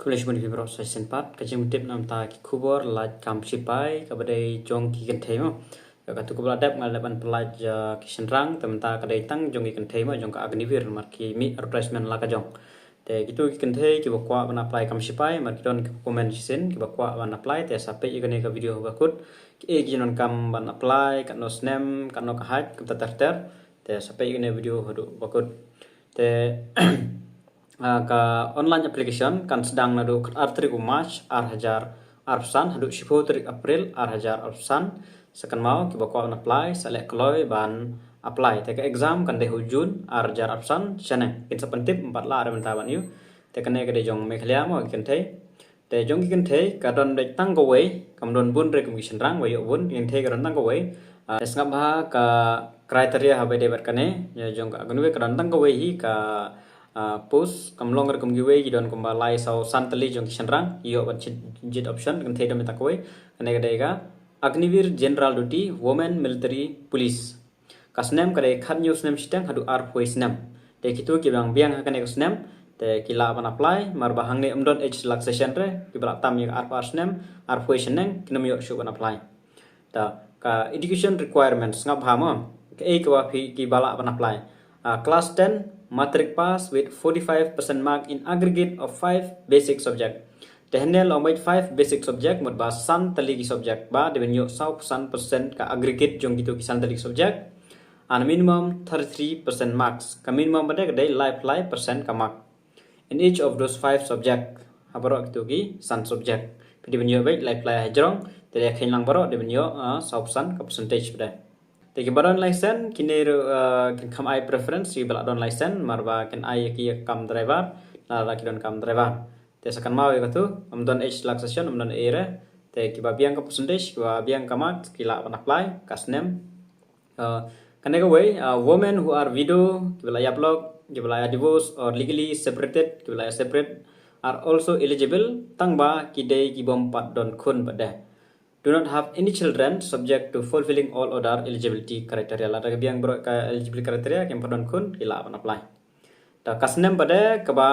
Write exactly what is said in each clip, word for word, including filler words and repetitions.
Khublei shibun ïa phi baroh sa shisien pat. Ka jingtip namar ki khubor lait kam shipai kaba dei jong ki kynthei mo. Ïa katu kaba la dep nga la dep ban pyllait ïa ki shynrang, te mynta ka dei tang jong ki kynthei mo, jong ka Agniveer, namar ki mih advertisement la ka jong. Te kitu ki kynthei kiba kwah ban apply kam shipai, namar ki don kiba comment shisien kiba kwah ban apply, te sa peit ïa kane ka video ba kut. Kiei ki jingdonkam ban apply, katno snem, katno ka height, kumta ter ter. Te sa peit ïa kane video haduh ba kut. Te ah, ka online application kan sdang naduh khatar tarik u March ar hajar arphew san haduh shiphew tarik April ar hajar arphew san. Sa kynmaw kiba kwah ban apply sa leh kloi ban apply. Te ka exam kan dei ha u June ar hajar arphew san shaneng. Kin sa pyntip ym pat lah re mynta ban ïoh. Te kane ka dei jong Meghalaya mo, ki kynthei. Te jong ki kynthei ka don beit tang kawei, kam don bun re kum ki shynrang ba ïoh bun, ki kynthei ka don tang kawei. Ah, te sngap bha ka criteria haba dei bad kane, ïa jong ka Agniveer ka don tang kawei hi ka ah, post, kam long re kum kiwei, ki don kumba lai saw san tylli jong ki shynrang, ïoh ban jied, jied option, kynthei don beit tang kawei. Kane ka dei ka Agniveer General Duty Women Military Police. Ka snem ka dei khathynñiew snem shiteng haduh arphew snem. Te kitu kiba biang ha kane ka snem te ki lah ban apply, namar ba hangne ym don age relaxation re, kiba la tam ïa ka arphew ar snem, arphew snem kin ym ïoh shuh ban apply. Ta ka education requirements, sngap bha mo, kaei kaba phi, kiba lah ban apply. Ah, class ten, matric pass with forty-five percent mark in aggregate of five basic subject. Te hangne long beit five basic subject, mut ba san tylli ki subject, ba dei ban ïoh saw san percent ka aggregate jong kitu ki san tylli ki subject. And minimum thirty-three percent marks. Ka minimum pat de ka dei laiphew lai percent ka mark in each of those five subject. Ha baroh kitu ki san subject phi dei ban ïoh beit laiphew lai hajrong, te dei kheiñ lang baroh dei ban ïoh, ah, saw san ka percentage pat de. Te kiba don license kine ruh, ah, kin kham ai preference ïa kiba la don license, namar ba kin ai ïa ki ïa ka kam driver, lada ki donkam driver. Te sa kynmaw ïa katu, ym don age relaxation, ym don ei re. Te kiba biang ka percentage, kiba biang ka mark, ki lah ban apply ka snem. Ah, kane kawei, ah, women who are widow, kiba la ïap lok, kiba la ïa divorce or legally separated, kiba la ïa separate, are also eligible, tang ba ki dei ki bym pat don khun pat de. Do not have any children, subject to fulfilling all other eligibility criteria. Lada ka biang baroh ka eligibility criteria, kim pat don khun, ki lah ban apply. Ta ka snem pat de kaba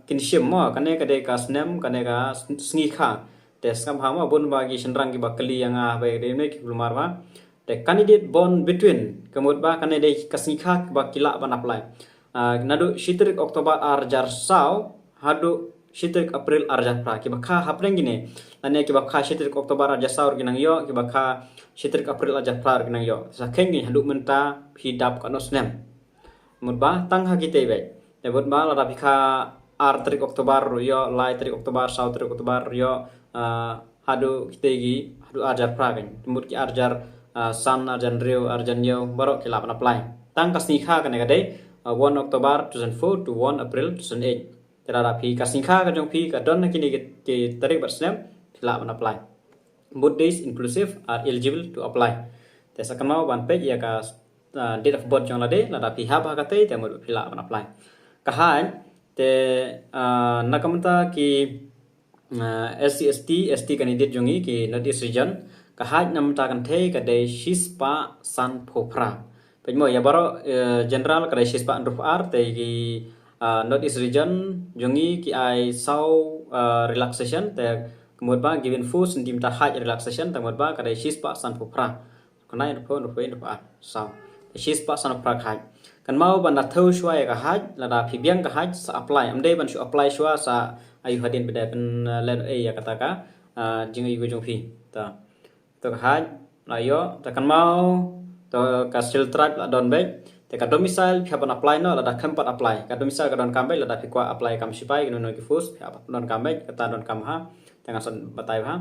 kin shim mo, kane ka dei ka snem, kane ka sn-, sngi kha. Te sngap bha mo, bun ba ki shynrang kiba kylli ïa nga ba dei ne ki kulmar ba. Te candidate born between, ka mut ba kane dei ka sngi kha ba ki lah ban apply. Ah, naduh shi tarik October ar hajar saw haduh shi tarik April ar hajar phra. Kiba kha hapdeng kine, lane kiba kha shi tarik October ar hajar saw ruh ki nang ïoh, kiba kha shi tarik April ar hajar phra ruh ki nang ïoh. Sa kheiñ ki haduh mynta phi dap katno snem. Mut ba tang ha kitei beit. Te mut ba lada phi kha ar tarik October ruh ïoh, lai tarik October, saw tarik October ruh ïoh, ah, haduh kitei ki, haduh ar hajar phra kan. Te mut ki ar hajar, ah, san, ar hajar hynriew, ar hajar hynñiew, baroh ki lah ban apply. Tang ka sngi kha kane ka dei, ah, one October two thousand four to one April two thousand eight. Te lada phi ka sngi kha ka jong phi ka don ha kine ki, ki tarik bad snem, phi lah ban apply. Both days inclusive are eligible to apply. Te sa kynmaw ban peit ïa ka, ah, date of birth jong lade, lada phi hap ha katei, te mut phi lah ban apply. Ka hajj, te, ah, na ka bynta ki, ah, S C, S T, S T candidate jong ngi ki North East region, ka hajj na ka bynta kynthei ka dei shispah sanphew phra. Peit mo ïa baroh, eh, general ka dei shispah hynriewphew ar, te ki, ah, North East region jong ngi ki ai saw, ah, relaxation, te ka mut ba given four centimeter height relaxation, te ka mut ba ka dei shispah sanphew phra. Kane hynriewphew, hynriewphew, hynriewphew ar, saw. Te shispah sanphew phra ka hajj. Kynmaw ban da thew shuwa ïa ka hajj, lada phi biang ka hajj sa apply. Ym dei ban shu apply shuwa sa aiu hadien pat de pynlehnohei ïa kata ka, ah, jingaiu jong phi. Ta. To ka hajj la ïoh, te kynmaw, to ka Scheduled Tribe la don beit. Te ka domicile phi hap ban apply noh, lada khlem pat apply. Ka domicile ka donkam beit, lada phi kwah apply kam shipai, kino kino ki post, phi hap ban donkam beit, kata donkam ha. Te ngan sa batai ha.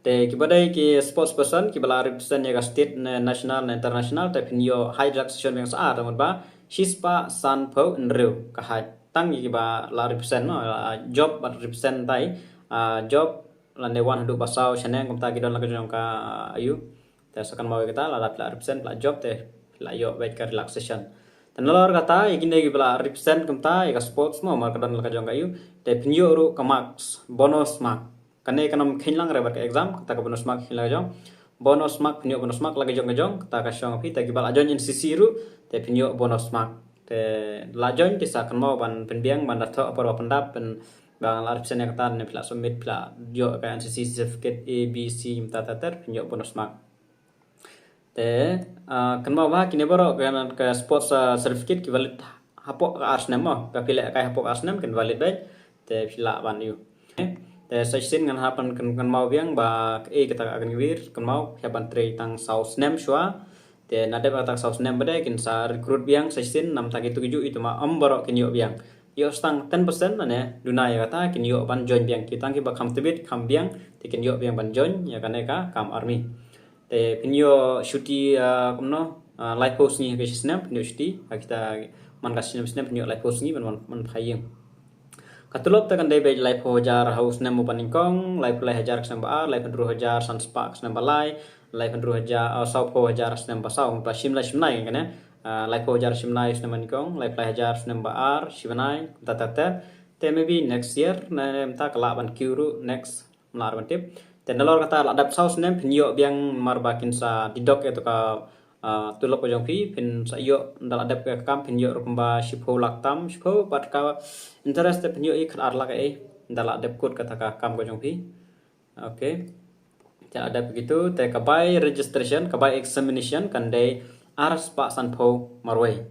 Te kiba dei ki sports person, kiba la represent ïa ka state ne national ne international, te phin ïoh height relaxation biang sa ar, te mut ba shispah sanphew hynriew ka hajj. Tang ïa kiba la represent noh, la job bad represent tai, ah, job lane wan haduh ba saw shaneng, kumta ki don la ka jong ka, ah, aiu. Te sa kynmaw ïa kata, lada phi la represent, phi la job, te phi la ïoh beit ka relaxation. Te nalor kata, ïa kine kiba la represent kumta ïa ka sports mo, namar ka don la ka jong ka aiu, te phin ïoh ruh ka marks, bonus mark. Kane kam kheiñ lang re bad ka exam, kata ka bonus mark kheiñ la ka jong. Bonus mark, phin ïoh bonus mark la ka jong ka jong, kata ka shong phi, te kiba la join N C C ruh, te phin ïoh bonus mark. Te la join, te sa kynmaw ban pynbiang, ban da thoh ha por ba pyndap, pyn Ba la represent ïa kata ne phi la submit, phi la ïoh ka N C C certificate A, B, C, mynta ter ter, phin ïoh bonus mark. Te, ah, kynmaw ba kine baroh ka, ka sports, ah, certificate ki valid hapoh ka ar snem mo. Ba phi leh kai hapoh ka ar snem kin valid beit. Te phi lah ban ïoh. Te sa shisien ngan hap ban kyn-, kynmaw biang ba kaei kata ka Agniveer, kynmaw phi hap ban trei tang saw snem shuwa. Te na dep kata ka saw snem ba dei kin sa recruit biang sa shisien, namta kitu ki juh itu ma ym baroh kin ïoh biang. Ïoh sa tang ten percent ne duna ïa kata kin ïoh ban join biang. Ki tang kiba kham tbit kham biang te kin ïoh biang ban join ïa kane ka kam army. Te phin ïoh shuti, ah, kumno, ah, laiphew sngi ha ka shi snem phin ïoh shuti. Ha kita man ka snem snem phin ïoh laiphew sngi ban, ban, ban phai ïing. Ka tulop te kan dei beit laiphew hajar ha u snem uba nyngkong, laiphew lai hajar ka snem ba ar, laiphew hynriew hajar san spah ka snem ba lai, laiphew hynriew hajar, ah, sawphew hajar snem ba saw, ba shim lai shim nai kane. Ah, laiphew hajar shim nai snem ba nyngkong, laiphew lai hajar snem ba ar, shi bnai, kumta ter ter. Te maybe next year, ne mynta ka lah ban kiew ruh next, ym lah ruh ban tip. Te nalor kata la dep saw snem phin ïoh biang namar ba kin sa deduct ïa tu ka, ah, tulop ka jong phi, phin sa ïoh da la dep ka kam phin ïoh ruh kumba shiphew lak tam, shiphew bad ka interest te phin ïoh i khat ar lak ei, da la dep kut kata ka kam ka jong phi. Okay. Te la dep kitu, te ka bai registration, ka bai examination kan dei ar spah sanphew marwei.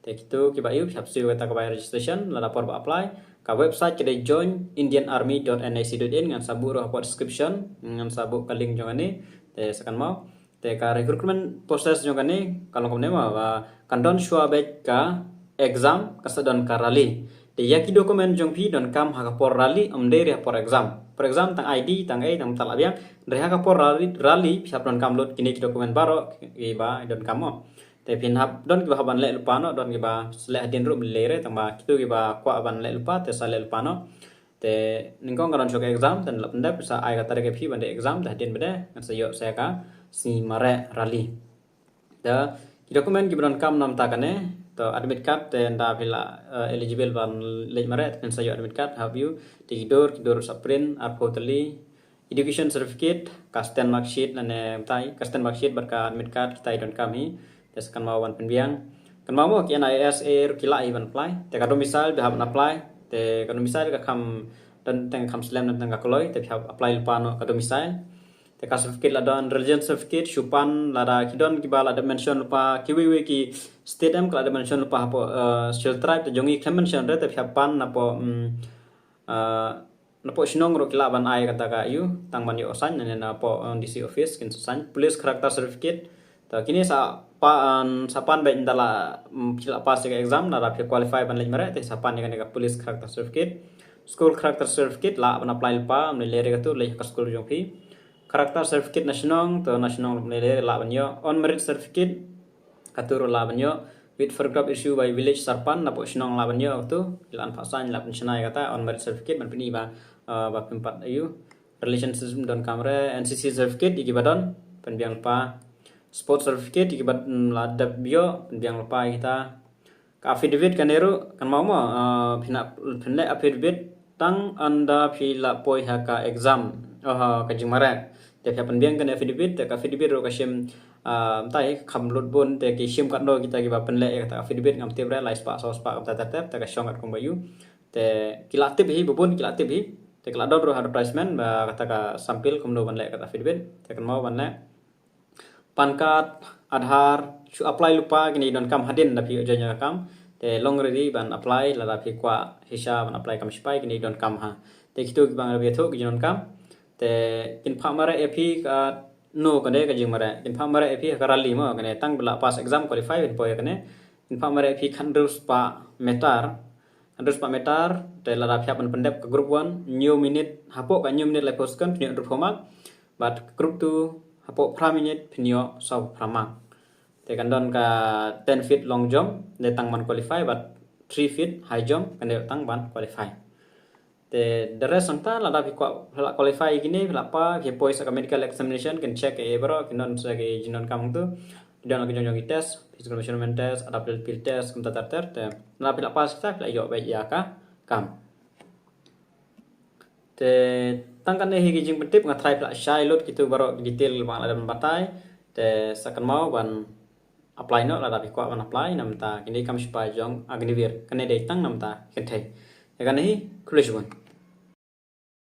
Te kitu kiba ïoh, phi hap siew kata ka bai registration, lada por ba apply. Ka website ka dei join indian army dot N I C dot in, ngan sa buh ruh hapoh description, ngan sa buh ka link jong kane. Te sa kynmaw. Te ka recruitment process jong kane, ka long kumne mo, ba kan don shuwa beit ka exam, ka sa don ka rally. Te ïa ki document jong phi donkam ha ka por rally, ym dei re ha por exam. Por exam tang I D, tang ei, tang mynta la biang, re ha ka por rally, rally phi hap donkam lut kine ki document baroh kiba donkam mo. Te phin hap don kiba hap ban leh lypa noh, don kiba leh hadien ruh ym lei re, tang ba kitu kiba kwah ban leh lypa te sa leh lypa noh. Te nyngkong ka don shuwa ka exam, te la pyndep sa ai ka tarik ïa phi ban dei exam, te hadien ba dei ngan sa ïoh sa ka sngi mareh rally. Te ki document kiba donkam namta kane, te admit card, te ynda phi la, eh, eligible ban leit mareh, te phin sa ïoh admit card, hap ïoh, te ki dur, ki dur sa print, arphew tylli, education certificate, ka stand mark sheet lane mynta, ka stand mark sheet bad ka admit card kita i donkam hi. Te sa kynmaw ban pynbiang. Kynmaw mo ki N I S A ruh ki lah hi ban apply. Te ka domicile phi hap ban apply. Te ka domicile ka kham, don teng kham slem, don teng ka kloi. Te phi hap apply lypa noh ka domicile. Te ka certificate la don, religion certificate, shu pan, lada ki don kiba la dep mention lypa, kiwei wei ki state em ka la dep mention lypa hapoh, eh, Scheduled Tribe, te jong ngi khlem mention re, te phi hap pan napoh, mm, eh, napoh shnong ruh ki lah ban ai kata ka ïu, tang ban ïoh sign, ne napoh, eh, D C office kin sa sign, police character certificate. Te kine sa pa, eh, sa pan beit ynda la, mm, phi la pass ïa ka exam, lada phi qualify ban leit mareh, te sa pan ïa kane ka police character certificate, school character certificate, lah ban apply lypa, ym lei lei re katu, leit ha ka school jong phi. Character certificate na shnong, te na shnong ym lei lei re lah ban ïoh. On merit certificate, katu ruh lah ban ïoh. With photograph issue by village sarpan, napoh shnong lah ban ïoh katu. Lah ban phah sign, lah ban shna ïa kata, on merit certificate, ban pyni ba, eh, ba phim pat ïu. Relationship donkam re, N C C certificate, ïa kiba don, pynbiang lypa. Sport certificate, ïa kiba, mm, la dep ïoh, pynbiang lypa ïa kita. Ka affidavit kane ruh, kynmaw mo, eh, phin ap-, phin leh affidavit tang ynda phi la poi ha ka exam, oh, ha ka jingmareh. Te phi hap pynbiang kane affidavit, te ka affidavit ruh ka shim, eh, mynta hi kham lut bun, te ki shim katno kita kiba pynleh ïa kata affidavit, ngam tip re, lai spah, saw spah, kumta ter ter, te ka shong katkum ba ïu. Te ki la tip hi, ba bun ki la tip hi. Te ki la don ruh advertisement ba kata ka sample kumno ban leh kata affidavit. Te kynmaw ban leh. Pan card, Aadhaar, shu apply lypa, kine i donkam hadien da phi ïoh join ïa ka kam. Te long ready ban apply, lada phi kwah shisha ban apply kam shipai, kine i donkam ha. Te kitu kiba nga la ïathuh ki jingdonkam. Te kin phah mareh ïa phi ka, no, kane ka jingmareh. Kin phah mareh ïa phi ha ka rally mo, kane tang ba la pass exam qualify phin poi ïa kane. Kin phah mareh ïa phi khathynriew spah meter. Khathynriew spah meter, te lada phi hap ban pyndep ka group one, hynñiew minit, hapoh ka hynñiew minit laiphew second, phin ïoh hynriewphew mark. Bad group two, hapoh phra minit, phin ïoh sawphew phra mark. Te kan don ka ten feet long jump, dei tang ban qualify, bad three feet high jump, kan dei tang ban qualify. Te the rest nangta lada phi kwah, phi la qualify kine, phi la pass, phi poi sa ka medical examination, kin check ïa baroh, kin don sa ki jingdonkam tu. Don la ki jong jong ki test, physical measurement test, adaptability test, kumta ter ter, te lada phi la pass kita, phi la ïoh beit ïa ka kam. Te tang kane hi ki jingpyntip, nga tharai phi la shai lut kitu baroh ki detail ba nga la dep batai. Te sa kynmaw ban apply noh lada phi kwah ban apply, namta kine kam shipai jong Agniveer. Kane dei tang namta kynthei. Ïa kane hi, khublei shibun.